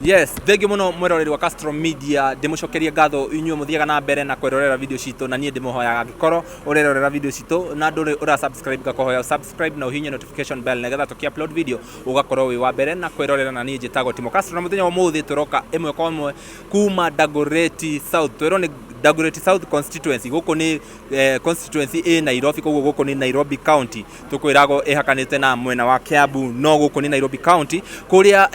Yes, thengiũ mũno mwĩroreri wa Castro Media, ndĩmũcokerie ngatho inyuĩ mũthiaga na mbere na kwĩrorera video citũ, na niĩ ndĩmũhoyaga angĩkorwo ũrerorera video citũ na ndũrĩ ũra subscribe, ngakũhoya subscribe na ũhihinye notification bell nĩgetha tũkĩ upload video ũgakorwo wĩ wa mbere na kwĩrorera. Na niĩ njĩtagwo Timo Castro, na mũthenya wa ũmũthĩ tũroka ĩmwe kwa ĩmwe kuma Dagoretti South. Twĩrwo nĩ Dagoretti South constituency, gũkũ nĩ constituency ĩ Nairobi, koguo gũkũ nĩ Nairobi County. Tũkwĩragwo ĩhakanĩte na mwena wa Kiambu, no gũkũ nĩ Nairobi County kũrĩa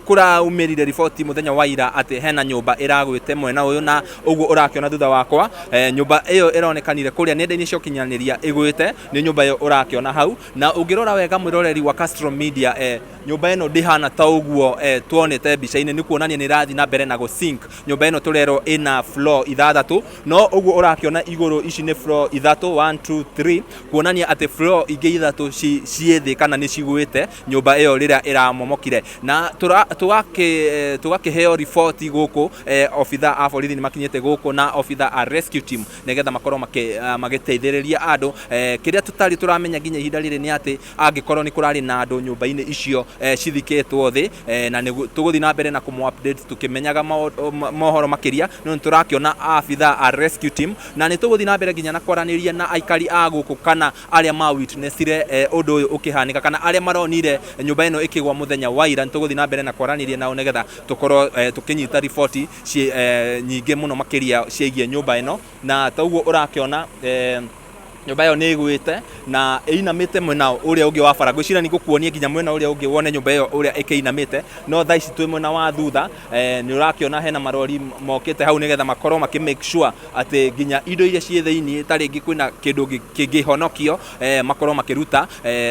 kũraumĩrire riboti mũthenya wa ira atĩ hena nyũmba ĩragwĩte mwena ũyũ, na ũguo ũrakĩona thutha wakwa, nyũmba ĩyo ĩronekanire kũrĩa nenda-inĩ cia ũkinyanĩria ĩgwĩte, nĩ nyũmba ĩyo ũrakĩona hau. Na ũngĩrora wega mwĩroreri wa Castro Media, nyũmba ĩno ndĩhana ta ũguo tuonete mbica-inĩ, nĩ kuonania nĩ ĩrathiĩ na mbere na gũ sink. Nyũmba ĩno tũrerwo ĩna floor ithathatũ, no ũguo ũrakĩona igũrũ ici nĩ floor ithatũ, 1 2 3, kuonania atĩ floor ingĩ ithatũ ciĩ thĩ kana nĩ cigwĩte nyũmba ĩyo rĩrĩa ĩramomokire. Na tũgakĩheo riboti gũkũ, obitha a borithi nĩ makinyĩte gũkũ na obitha a rescue team nĩgetha makorwo magĩteithĩrĩria andũ. Kĩrĩa tũtarĩ tũramenya nginya ihinda rĩrĩ nĩ atĩ angĩkorwo nĩ kũrarĩ na andũ nyũmba-inĩ icio cithikĩtwo thĩ, na tũgũthiĩ na mbere na kũmũ update tũkĩmenyaga mohoro makĩria. No nĩ tũrakĩona abitha a rescue team, na nĩ tũgũthiĩ na mbere nginya na kwaranĩria na aikari a gũkũ kana arĩa ma witnessire ũndũ ũyũ ũkĩhanĩka, kana arĩa maronire nyũmba ĩno ĩkĩgwa mũthenya wa ira. Nĩ tũgũthiĩ na mbere na kwaranĩria nao nĩgetha tũkorwo tũkĩnyita riboti nyingĩ mũno makĩria ciĩgiĩ nyũmba ĩno. Na ta ũguo ũrakĩona, nyũmba ĩyo nĩ ĩgwĩte na ĩinamĩte mwena ũrĩa ũngĩ wa bara. Ngwĩciria nĩ ngũkuonia nginya mwena ũrĩa ũngĩ wone nyũmba ĩyo ũrĩa ĩkĩinamĩte, no thaa ici twĩ mwena wa thutha. Nĩ ũrakĩona hena marori mokĩte hau nĩgetha makorwo makĩ make sure atĩ nginya indo iria ciĩ thĩinĩ, ta rĩngĩ kwĩna kĩndũ kĩngĩhonokio, makorwo makĩruta.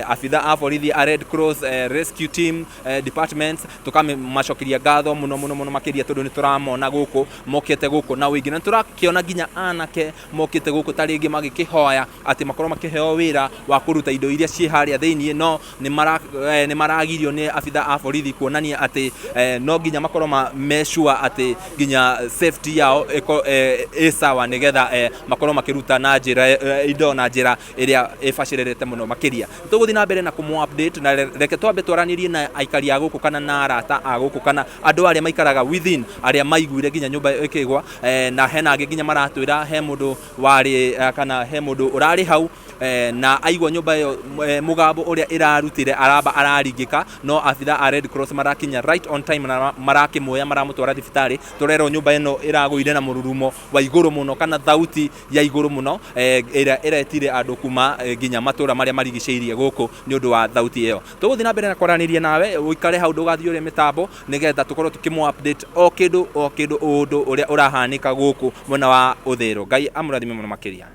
Abitha a borithi a Red Cross, rescue team, departments, tũkamacokeria ngatho mũno mũno mũno makĩria, tondũ nĩ tũramona gũkũ mokĩte gũkũ na ũingĩ, na nĩ tũrakĩona nginya anake mokĩte gũkũ ta rĩngĩ magĩkĩhoya atĩ makorwo makĩheo wĩra wa kũruta indo iria ciĩ harĩa thĩinĩ, no nĩ maragirio nĩ abitha a borithi, kuonania atĩ no nginya makorwo me sure atĩ nginya safety yao ĩ sawa, nĩgetha makorwo makĩruta na njĩra indo na njĩra ĩrĩa ĩbacĩrĩrĩte mũno makĩria. Tũgũthiĩ na mbere na kũmũ update, na reke twambe twaranĩrie na aikari a gũkũ kana na arata a gũkũ kana andũ arĩa maikaraga within, arĩa maiguire nginya nyũmba ĩyo ĩkĩgwa. Na hena angĩ nginya maratwĩra he mũndũ warĩ kana he mũndũ ũrarĩ hau, na aigua nyũmba ĩyo mũgambo ũrĩa ĩrarutire aramba araringĩka, no abitha a Red Cross marakinya right on time na marakĩmuoya maramũtwara thibitarĩ. Tũrerwo nyũmba ĩno ĩragũire na mũrurumo wa igũrũ mũno kana thauti ya igũrũ mũno, ĩrĩa ĩretire andũ kuma nginya matũra marĩa marigicĩirie gũkũ nĩ ũndũ wa thauti ĩyo. Tũgũthiĩ na mbere na kwaranĩria nawe, ũikare hau ndũgathiũre mĩtambo, nĩgetha tũkorwo tũkĩmũ update o kĩndũ o kĩndũ, ũndũ ũrĩa ũrahanĩka gũkũ mwena wa Ũthĩrũ. Ngai amũrathime mũno makĩria.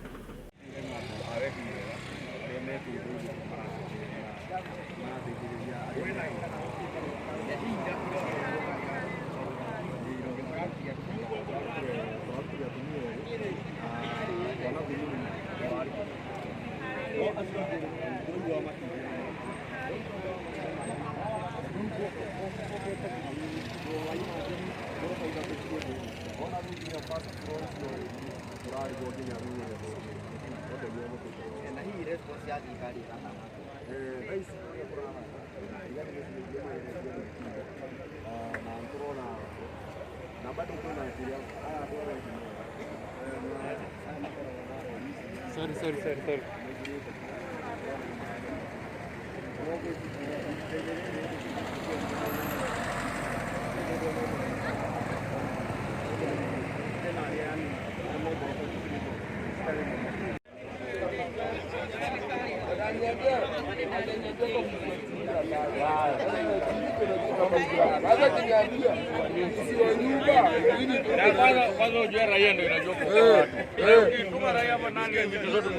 Na hihi response ya thirikari ĩhana atĩa? Na tũrona na bado kwĩna kĩrĩa aya andũ arĩa angĩ. Sorry, sorry, sorry, sorry. Kwanza ujue raia ndio inajua kuokoa watu. Ukituma raia hapa nani vitu zote.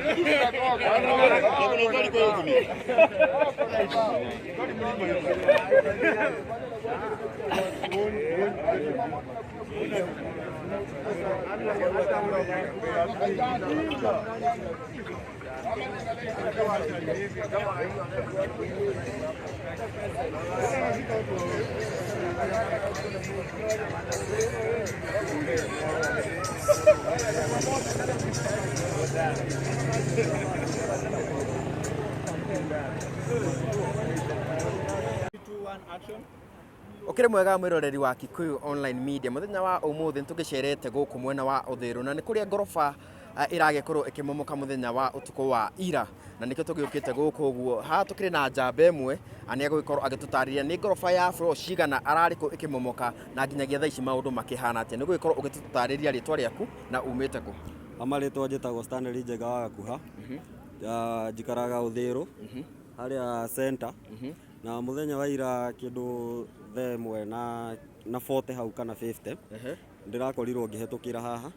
Two, one, action. Ukiri mwega mwiroreri wa Kikuyu Online Media. Muthenya wa umuthi nitugicerete guku mwena wa Uthiru na ni kuria ngoroba iragikorwo ikimomoka muthenya wa utuku wa ira, na nikio tugiukite guku uguo. Haha tukiri na njamba imwe ni agugikorwo agitutariria ni ngoroba ya floor cigana arari ku ikimomoka na nginyagia thaa ici maundu makihana atia. Ni gugikorwo ugitutariria ritwa riaku na umite ku. Amarĩtwa njĩtagwo Stanley Njega wa Gakuha. Njikaraga Ũthĩrũ harĩa center, na mũthenya wa ira kĩndũ thaa 1 na 40 hau kana 50 ndĩrakorirwo ngĩhetũkĩra haha.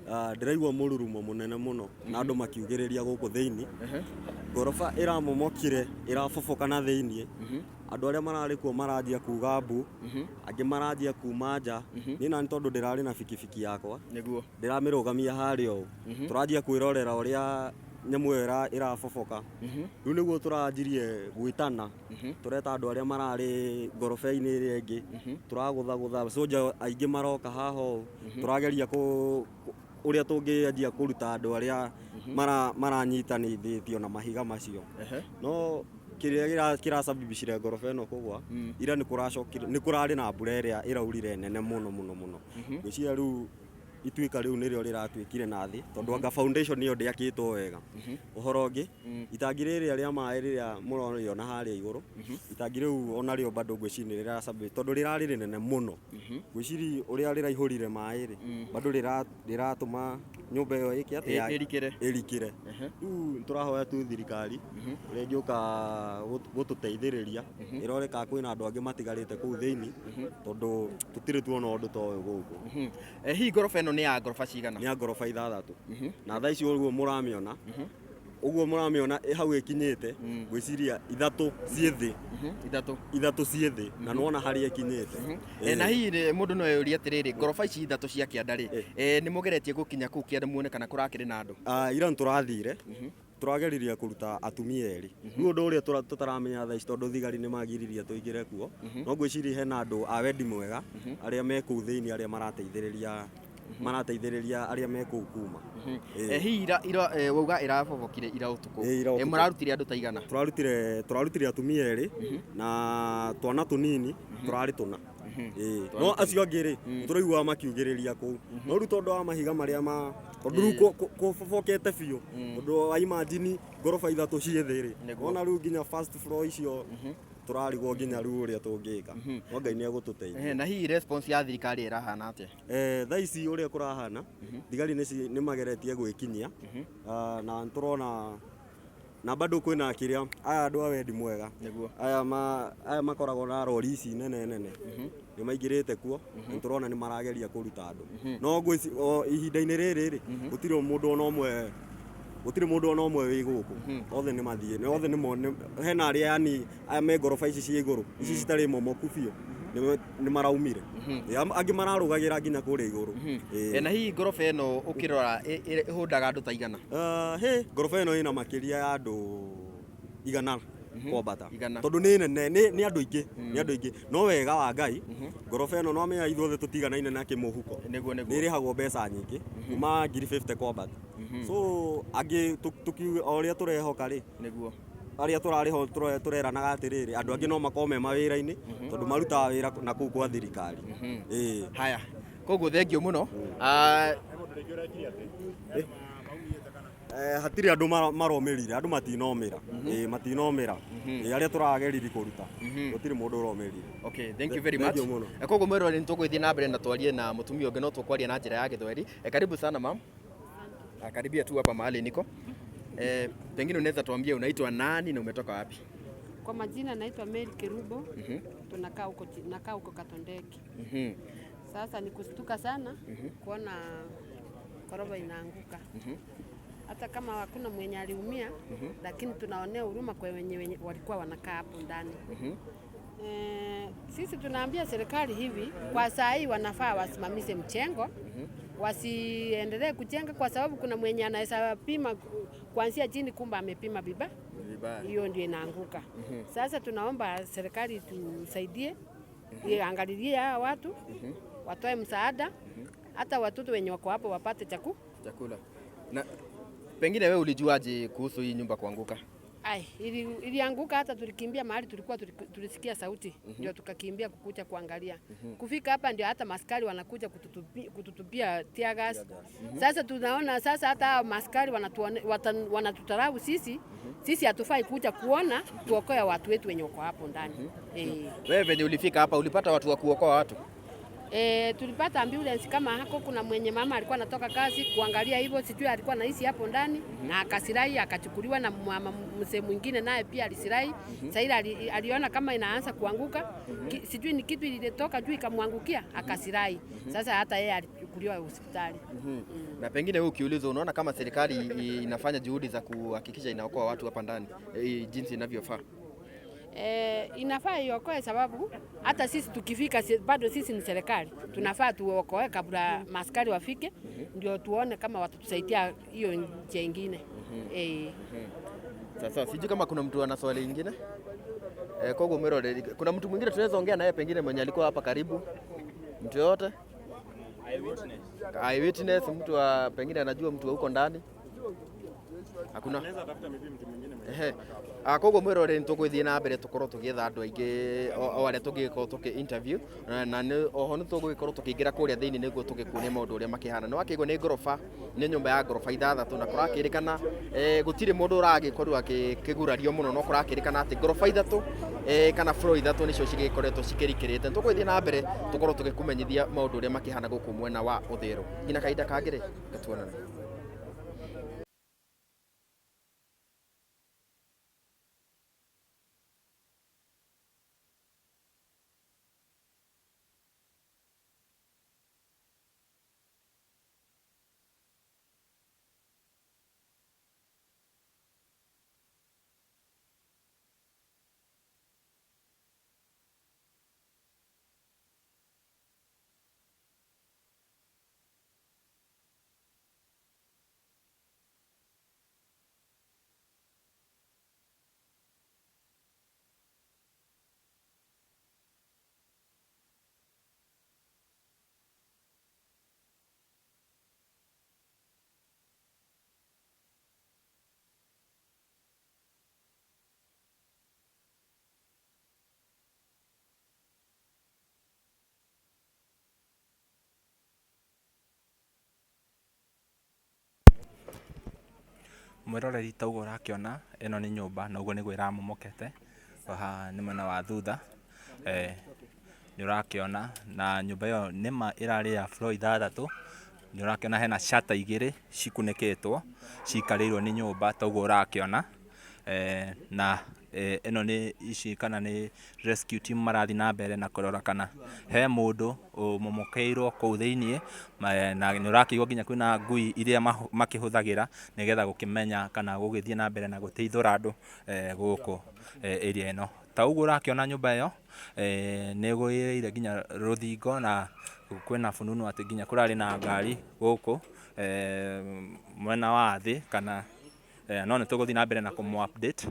Ndĩraigua mũrurumo mũnene mũno na andũ makiugĩrĩria gũkũ thĩinĩ. Ngoroba ĩramomokire, ĩraboboka na thĩinĩ. Andũ arĩa mararĩ kuo maranjia kuga mbu, angĩ maranjia kuma nja. Niĩ nani tondũ ndĩrarĩ na bikibiki yakwa, ndĩramĩrũgamia harĩa ũũ, tũranjia kwĩrorera ũrĩa nyamũ ĩyo ĩraboboka. Rĩu nĩguo tũranjirie gwĩtana, tũreta andũ arĩa mararĩ ngoroba-inĩ ĩrĩa ĩngĩ, tũragũthagũtha soja aingĩ maroka haha ũũ, tũrageria ũrĩa tũngĩanjia kũruta andũ arĩa maranyitanithĩtio na mahiga macio. No kĩrĩa kĩracabibicire ngoroba ĩno kũgwa ira nĩ kũracokire, nĩ kũrarĩ na mbura ĩrĩa ĩraurire nene mũno mũno mũno. Ngwĩciria rĩu ituĩka rĩu nĩrĩo rĩratuĩkire na thĩ, tondũ anga foundation ĩyo ndĩakĩtwo wega. Ũhoro ũngĩ, itangi rĩrĩa rĩa maĩ rĩrĩa mũrorĩona harĩa igũrũ, itangi rĩu onarĩo bado ngwĩciria nĩ rĩracabibicire, tondũ rĩrarĩ rĩnene mũno. Ngwĩciria ũrĩa rĩraihũrire maĩ rĩ, bado rĩratũma nyũmba ĩyo ĩke atĩa? Ĩrikĩre. Ĩrikĩre. Rĩu tũrahoya tu thirikari ũrĩa ĩngĩũka gũtũteithĩrĩria, ĩrore kana kwĩna andũ angĩ matigarĩte kũu thĩinĩ, tondũ tũtirĩ tuona ũndũ ta ũyũ gũkũ. Hihi ngoroba ĩno nĩ ya ngoroba cigana? Nĩ ya ngoroba 6. Na thaa ici ũguo mũramĩona, ũguo mũramĩona hau ĩkinyĩte, ngwĩciria 3 ciĩ thĩ. 3. 3 ciĩ thĩ, na nĩwona harĩa ĩkinyĩte. Na hihi mũndũ no eyũrie atĩrĩrĩ, ngoroba ici 3 cia kĩanda rĩ, nĩ mũgeretie gũkinya kũu kĩanda muone kana kũrakĩrĩ na andũ? Ira nĩtũrathire, tũrageririe kũruta atumia erĩ. Rĩu ũndũ ũrĩa tũtaramenya thaa ici, tondũ thigari nĩ magiririe tũingĩre kuo, no ngwĩciria hena andũ a wendi mwega arĩa me kũu thĩinĩ, arĩa marateithĩrĩria arĩa me kũu kuma. Hihi ira wauga ĩrabobokire ira ũtukũ. Ira ũtukũ. Mũrarutire andũ ta igana? Tũrarutire atumia erĩ na twana tũnini tũrarĩ 4. No acio angĩ rĩ, tũraiguaga makiugĩrĩria kũu. No rĩu tondũ wa mahiga marĩa ma, tondũ rĩu kũbobokete biũ, tondũ wa imagine ngoroba 3 ciĩ thĩ rĩ, wona rĩu nginya first floor icio tũrarigwo nginya rĩu ũrĩa tũngĩka. No Ngai nĩ egũtũteithia. Na hihi response ya thirikari ĩrahana atĩa? Thaa ici ũrĩa kũrahana, thigari nĩ mageretie gwĩkinyia, na tũrona na bado kwĩna kĩrĩa aya andũ a wendi mwega, aya makoragwo na rori ici nene nene, nĩ maingĩrĩte kuo, na tũrona nĩ marageria kũruta andũ. No ihinda-inĩ rĩrĩ rĩ, gũtirĩ mũndũ ona ũmwe, gũtirĩ mũndũ ona ũmwe wĩ gũkũ. Othe nĩ mathiĩ, othe nĩ mone, hena arĩa yani aya me ngoroba ici ciĩ igũrũ, ici citarĩ momoku biũ, nĩ maraumire. Angĩ mararũgagĩra nginya kũrĩa igũrũ. Na hihi ngoroba ĩno ũkĩrora ĩhũndaga andũ ta igana? Ngoroba ĩno ĩna makĩria ya andũ 100 kwambata. 100. Tondũ nĩ nene, nĩ andũ aingĩ, nĩ andũ aingĩ. No wega wa Ngai, ngoroba ĩno no amenya ithuothe tũtiganaine na kĩmũhuko. Nĩguo. Nĩ ĩrĩhagwo mbeca nyingĩ, kuma ngiri 50 kwambata. So angĩ tukiuga o ũrĩa tũrehoka rĩ, arĩa tũrarĩho tũreranaga atĩrĩrĩ, andũ angĩ no makorwo me mawĩra-inĩ, tondũ marutaga wĩra na kũu kwa thirikari. Haya, koguo thengio mũno. Hatirĩ andũ maromĩrire, andũ matinomĩra. Matinomĩra. Arĩa tũrageririe kũruta, gũtirĩ mũndũ ũromĩrire. Okay, thank you very much. Thank you mũno. Koguo mwĩroreri nĩ tũgũgĩthiĩ na mbere na twarie na mũtumia ũngĩ, no tũkwaria na njĩra ya Gĩthweri. Karibu sana ma'am. Karibia tu hapa mahali niko. Pengine unaweza tuambia unaitwa nani na umetoka wapi? Kwa majina naitwa Mary Kerubo. Tunakaa huko, nakaa huko Katondeki. Sasa ni kustuka sana kuona koroba inaanguka. Hata kama hakuna mwenye aliumia, lakini tunaonea huruma kwa wenye walikuwa wanakaa hapo ndani. Sisi tunaambia serikali hivi, kwa saa hii wanafaa wasimamishe mchengo, wasiendelee kujenga kwa sababu kuna mwenye anaweza pima kuanzia chini kumbe amepima vibaya. Hiyo ndio inaanguka. Sasa tunaomba serikali tusaidie, iangalilie hawa watu, watoe msaada, hata watoto wenye wako hapo wapate chakula. Na pengine wewe ulijuaje kuhusu hii nyumba kuanguka? Ai, ilianguka hata tulikimbia mahali tulikuwa tulisikia sauti, ndio tukakimbia kukuja kuangalia. Kufika hapa ndio hata maskari wanakuja kututupia tear gas. Sasa tunaona sasa hata maskari wanatutarau sisi. Sisi hatufai kuja kuona tuokoe watu wetu wenye wako hapo ndani. Wewe venye ulifika hapa ulipata watu wa kuokoa watu? Tulipata ambulance kama hako, kuna mwenye mama alikuwa anatoka kazi kuangalia hivyo, sijui alikuwa anaishi hapo ndani na akasirai, akachukuliwa na mama mzee mwingine naye pia alisirai. Sasa ile aliona kama inaanza kuanguka, sijui ni kitu ilitoka juu ikamwangukia, akasirai. Sasa hata yeye alichukuliwa hospitali. Na pengine wewe ukiulizwa, unaona kama serikali inafanya juhudi za kuhakikisha inaokoa watu hapa ndani jinsi inavyofaa? Inafaa iokoe, sababu hata sisi tukifika bado sisi ni serikali, tunafaa tuokoe kabla maskari wafike, ndio tuone kama watatusaidia hiyo njia ingine. Sasa sijui kama kuna mtu ana swali lingine. Kogo Mwiroreri, kuna mtu mwingine tunaweza ongea naye pengine mwenye alikuwa hapa karibu? Mtu yote? Eyewitness, mtu wa pengine anajua mtu wa huko ndani? Hakuna. Ehe. Koguo mwiroreri nĩtũgũgĩthiĩ na mbere tũkorwo tũgĩetha andũ aingĩ o arĩa tũngĩgĩkorwo tũkĩ interview na oho nĩtũgũgĩkorwo tũkĩingĩra kũrĩa thĩinĩ nĩguo tũgĩkuonie maũndũ ũrĩa makĩhana. Nĩwakĩigua nĩ ngoroba, nĩ nyũmba ya ngoroba 6 na kũrakĩrĩkana gũtirĩ mũndũ ũragĩkorwo akĩgurario mũno, no kũrakĩrĩkana atĩ ngoroba 3 kana floor 3 nĩcio cigĩkoretwo cikĩrikĩrĩte. Nĩtũgũgĩthiĩ na mbere tũkorwo tũgĩkũmenyithia maũndũ ũrĩa makĩhana gũkũ mwena wa Ũthĩrũ. Nginya kahinda kangĩ rĩ, gatuonane. Mwiroreri ta ũguo ũrakĩona ĩno nĩ nyũmba na ũguo nĩguo ĩramomokete haha nĩ mwena wa thutha, nĩ ũrakĩona na nyũmba ĩyo nĩma ĩrarĩ ya floor 6, nĩ ũrakĩona hena shutter 2 cikunĩkĩtwo cikarĩirwo nĩ nyũmba ta ũguo ũrakĩona, na ĩno nĩ ici kana nĩ rescue team marathiĩ na mbere na kũrora kana he mũndũ ũmomokeirwo kũu thĩiniĩ, na nĩ ũrakĩigua nginya kwĩna ngui iria makĩhũthagĩra nĩgetha gũkĩmenya kana gũgĩthiĩ na mbere na gũteithũra andũ gũkũ area ĩno. Ta ũguo ũrakĩona nyũmba ĩyo nĩ ĩgũĩrĩire nginya rũthingo na kwĩna fununu atĩ nginya kũrarĩ na ngari gũkũ mwena wa thĩ kana no nĩ tũgũthiĩ na mbere na kũmũ update.